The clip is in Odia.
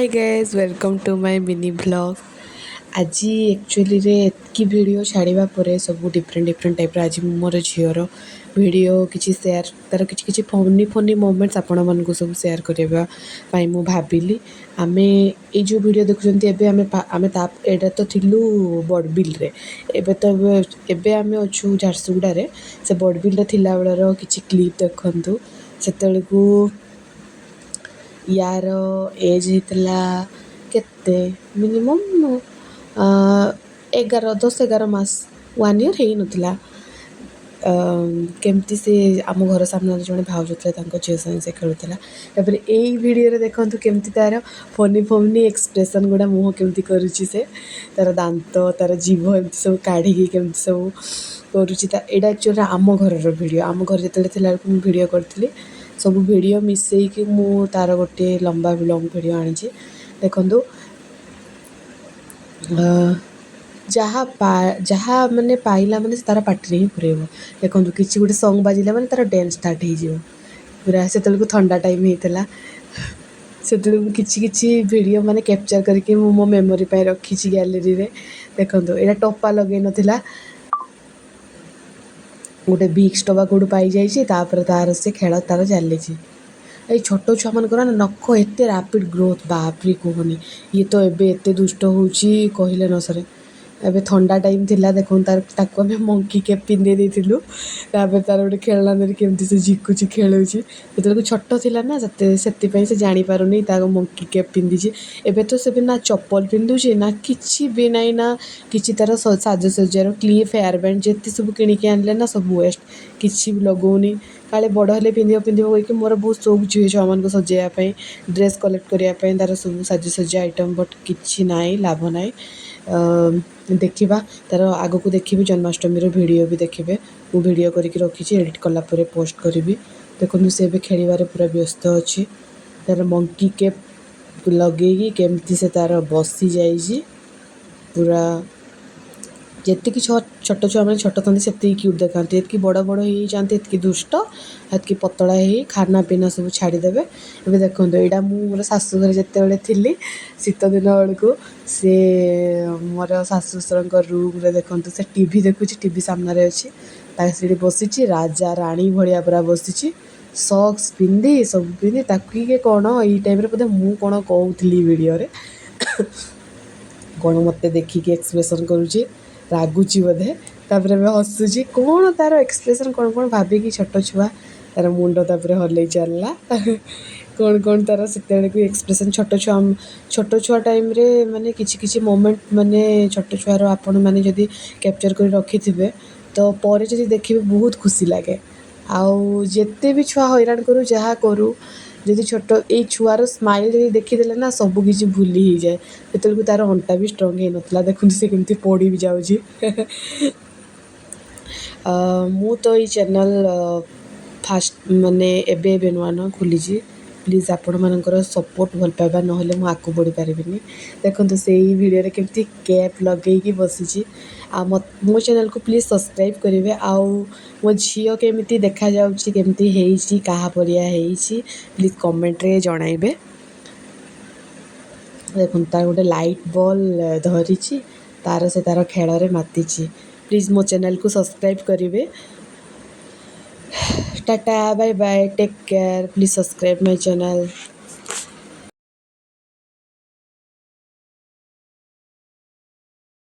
Hi guys, welcome to my mini vlog. ଆଜି ଆକ୍ଚୁଆଲିରେ ଏତିକି ଭିଡ଼ିଓ ଛାଡ଼ିବା ପରେ ସବୁ ଡିଫରେଣ୍ଟ ଡିଫରେଣ୍ଟ ଟାଇପ୍ର, ଆଜି ମୁଁ ମୋର ଝିଅର ଭିଡ଼ିଓ କିଛି ସେୟାର, ତା'ର କିଛି କିଛି ଫନି ଫନି ମୋମେଣ୍ଟସ୍ ଆପଣମାନଙ୍କୁ ସବୁ ସେୟାର କରିବା ପାଇଁ ମୁଁ ଭାବିଲି। ଆମେ ଏଇ ଯେଉଁ ଭିଡ଼ିଓ ଦେଖୁଛନ୍ତି ଏବେ, ଆମେ ତା ଏଇଟା ତ ଥିଲୁ ବଡ଼ବିଲରେ, ଏବେ ତ ଏବେ ଆମେ ଅଛୁ ଝାରସୁଗୁଡ଼ାରେ। ସେ ବଡ଼ବିଲରେ ଥିଲାବେଳର କିଛି କ୍ଲିପ୍ ଦେଖନ୍ତୁ। ସେତେବେଳକୁ ୟାର ଏଜ୍ ହେଇଥିଲା କେତେ? ମିନିମମ୍ 11, 10-11 ମାସ, ୱାନ୍ ଇୟର୍ ହେଇନଥିଲା। କେମିତି ସେ ଆମ ଘର ସାମ୍ନାରେ ଜଣେ ଭାଉଜ ଥିଲେ, ତାଙ୍କ ଝିଅ ସାଙ୍ଗେ ସେ ଖେଳୁଥିଲା। ତାପରେ ଏଇ ଭିଡ଼ିଓରେ ଦେଖନ୍ତୁ କେମିତି ତା'ର ଫନି ଫନି ଏକ୍ସପ୍ରେସନ୍ ଗୁଡ଼ା, ମୁହଁ କେମିତି କରୁଛି ସେ, ତା'ର ଦାନ୍ତ, ତା'ର ଜିଭ ଏମିତି ସବୁ କାଢ଼ିକି କେମିତି ସବୁ କରୁଛି ତା। ଏଇଟା ଆକ୍ଚୁଆଲି ଆମ ଘରର ଭିଡ଼ିଓ। ଆମ ଘରେ ଯେତେବେଳେ ଥିଲା ବେଳକୁ ମୁଁ ଭିଡ଼ିଓ କରିଥିଲି। ସବୁ ଭିଡ଼ିଓ ମିଶେଇକି ମୁଁ ତା'ର ଗୋଟିଏ ଲମ୍ବା ଲଙ୍ଗ୍ ଭିଡ଼ିଓ ଆଣିଛି। ଦେଖନ୍ତୁ, ଯାହା ମାନେ ପାଇଲା ମାନେ ସେ ତା'ର ପାଟିରେ ହିଁ ପୁରେଇବ। ଦେଖନ୍ତୁ, କିଛି ଗୋଟେ ସଙ୍ଗ୍ ବାଜିଲା ମାନେ ତା'ର ଡ୍ୟାନ୍ସ ଷ୍ଟାର୍ଟ ହେଇଯିବ ପୁରା। ସେତେବେଳକୁ ଥଣ୍ଡା ଟାଇମ୍ ହେଇଥିଲା। ସେତେବେଳେ ମୁଁ କିଛି କିଛି ଭିଡ଼ିଓ ମାନେ କ୍ୟାପଚର୍ କରିକି ମୁଁ ମୋ ମେମୋରି ପାଇଁ ରଖିଛି ଗ୍ୟାଲେରୀରେ। ଦେଖନ୍ତୁ, ଏଇଟା ଟୋପା ଲଗେଇ ନଥିଲା, ଗୋଟେ ଭିକ୍ସ ଡବା କେଉଁଠୁ ପାଇଯାଇଛି। ତାପରେ ତା'ର ସେ ଖେଳ ତା'ର ଚାଲିଛି। ଏଇ ଛୋଟ ଛୁଆମାନଙ୍କର ନା ନଖ ଏତେ ରାପିଡ଼ ଗ୍ରୋଥ୍, ବାପରେ, କୁହନି। ଇଏ ତ ଏବେ ଏତେ ଦୁଷ୍ଟ ହେଉଛି, କହିଲେ ନ ସରେ। ଏବେ ଥଣ୍ଡା ଟାଇମ୍ ଥିଲା। ଦେଖନ୍ତୁ, ତାର ତାକୁ ଆମେ ମଙ୍କି କ୍ୟାପ୍ ପିନ୍ଧେଇ ଦେଇଥିଲୁ। ତାପରେ ତା'ର ଗୋଟେ ଖେଳନା ଧରି କେମିତି ସେ ଝିକୁଛି, ଖେଳୁଛି। ସେତେବେଳକୁ ଛୋଟ ଥିଲା ନା ସେଥିପାଇଁ ସେ ଜାଣିପାରୁନି ତାକୁ ମଙ୍କି କ୍ୟାପ୍ ପିନ୍ଧିଛି। ଏବେ ତ ସେ ବି ନା ଚପଲ ପିନ୍ଧୁଛି ନା କିଛି ବି ନାହିଁ, ନା କିଛି ତା'ର ସାଜସଜ୍ଜାର କ୍ଲିପ୍, ହେୟାର୍ ବ୍ୟାଣ୍ଡ ଯେତେ ସବୁ କିଣିକି ଆଣିଲେ ନା ସବୁ ୱେଷ୍ଟ, କିଛି ବି ଲଗାଉନି। କାଳେ ବଡ଼ ହେଲେ ପିନ୍ଧିବ ପିନ୍ଧିବ କହିକି ମୋର ବହୁତ ସଉକ ଝିଅ ଛୁଆମାନଙ୍କୁ ସଜେଇବା ପାଇଁ, ଡ୍ରେସ୍ କଲେକ୍ଟ କରିବା ପାଇଁ, ତା'ର ସବୁ ସାଜସଜ୍ଜା ଆଇଟମ୍। ବଟ୍ କିଛି ନାହିଁ, ଲାଭ ନାହିଁ। ଦେଖିବା ତା'ର ଆଗକୁ ଦେଖିବି, ଜନ୍ମାଷ୍ଟମୀର ଭିଡ଼ିଓ ବି ଦେଖିବେ। ମୁଁ ଭିଡ଼ିଓ କରିକି ରଖିଛି, ଏଡ଼ିଟ୍ କଲା ପରେ ପୋଷ୍ଟ କରିବି। ଦେଖନ୍ତୁ, ସେ ଏବେ ଖେଳିବାରେ ପୁରା ବ୍ୟସ୍ତ ଅଛି। ତା'ର ମଙ୍କି କ୍ୟାପ୍ ଲଗେଇକି କେମିତି ସେ ତା'ର ବସିଯାଇଛି ପୁରା। ଯେତିକି ଛୋଟ ଛୁଆମାନେ ଛୋଟ ଥାନ୍ତି, ସେତିକି କ୍ୟୁଟ୍ ଦେଖାନ୍ତି। ଏତିକି ବଡ଼ ବଡ଼ ହେଇଯାଆନ୍ତି, ଏତିକି ଦୁଷ୍ଟ, ଏତିକି ପତଳା ହେଇ ଖାନା ପିନା ସବୁ ଛାଡ଼ିଦେବେ। ଏବେ ଦେଖନ୍ତୁ, ଏଇଟା ମୁଁ ମୋର ଶାଶୁ ଘରେ ଯେତେବେଳେ ଥିଲି, ଶୀତ ଦିନ ବେଳକୁ, ସେ ମୋର ଶାଶୁ ଶ୍ୱଶୁରଙ୍କ ରୁମ୍ରେ। ଦେଖନ୍ତୁ, ସେ ଟିଭି ଦେଖୁଛି, ଟିଭି ସାମ୍ନାରେ ଅଛି। ତା ସେଠି ବସିଛି, ରାଜା ରାଣୀ ଭଳିଆ ପୁରା ବସିଛି, ସକ୍ସ ପିନ୍ଧି, ସବୁ ପିନ୍ଧି। ତାକୁ କିଏ କ'ଣ ଏଇ ଟାଇମ୍ରେ ବୋଧେ ମୁଁ କ'ଣ କହୁଥିଲି ଭିଡ଼ିଓରେ କ'ଣ, ମୋତେ ଦେଖିକି ଏକ୍ସପ୍ରେସନ୍ କରୁଛି, ରାଗୁଛି ବୋଧେ। ତାପରେ ଏବେ ହସୁଛି। କ'ଣ ତା'ର ଏକ୍ସପ୍ରେସନ୍ କ'ଣ କ'ଣ ଭାବିକି ଛୋଟ ଛୁଆ ତା'ର ମୁଣ୍ଡ ତାପରେ ହଲେଇ ଚାଲିଲା। କ'ଣ କ'ଣ ତା'ର ସେତେବେଳକୁ ଏକ୍ସପ୍ରେସନ୍। ଛୋଟ ଛୁଆ, ଛୋଟ ଛୁଆ ଟାଇମ୍ରେ ମାନେ କିଛି କିଛି ମୋମେଣ୍ଟ ମାନେ ଛୋଟ ଛୁଆର ଆପଣମାନେ ଯଦି କ୍ୟାପଚର୍ କରି ରଖିଥିବେ, ତ ପରେ ଯଦି ଦେଖିବେ, ବହୁତ ଖୁସି ଲାଗେ। ଆଉ ଯେତେ ବି ଛୁଆ ହଇରାଣ କରୁ, ଯାହା କରୁ, ଯଦି ଛୋଟ ଏଇ ଛୁଆର ସ୍ମାଇଲ୍ ଯଦି ଦେଖିଦେଲେ ନା, ସବୁ କିଛି ଭୁଲି ହେଇଯାଏ। ସେତେବେଳକୁ ତା'ର ଅଣ୍ଟା ବି ଷ୍ଟ୍ରଙ୍ଗ ହେଇନଥିଲା। ଦେଖନ୍ତୁ, ସେ କେମିତି ପଡ଼ି ବି ଯାଉଛି। ମୁଁ ତ ଏଇ ଚ୍ୟାନେଲ୍ ଫାଷ୍ଟ ମାନେ ଏବେ ଏବେ ନୂଆ ନୂଆ ଖୋଲିଛି। ପ୍ଲିଜ୍, ଆପଣମାନଙ୍କର ସପୋର୍ଟ, ଭଲ ପାଇବା ନହେଲେ ମୁଁ ଆଗକୁ ବଢ଼ିପାରିବିନି। ଦେଖନ୍ତୁ, ସେଇ ଭିଡ଼ିଓରେ କେମିତି କ୍ୟାପ୍ ଲଗେଇକି ବସିଛି। ଆଉ ମୋ ଚ୍ୟାନେଲ୍କୁ ପ୍ଲିଜ୍ ସବସ୍କ୍ରାଇବ୍ କରିବେ। ଆଉ ମୋ ଝିଅ କେମିତି ଦେଖାଯାଉଛି, କେମିତି ହେଇଛି, କାହା ପରିଆ ହେଇଛି, ପ୍ଲିଜ୍ କମେଣ୍ଟରେ ଜଣାଇବେ। ଦେଖନ୍ତୁ, ତାର ଗୋଟେ ଲାଇଟ୍ ବଲ୍ ଧରିଛି, ତାର ସେ ତାର ଖେଳରେ ମାତିଛି। ପ୍ଲିଜ୍ ମୋ ଚ୍ୟାନେଲ୍କୁ ସବସ୍କ୍ରାଇବ୍ କରିବେ। Tata, bye bye, take care. Please subscribe my channel.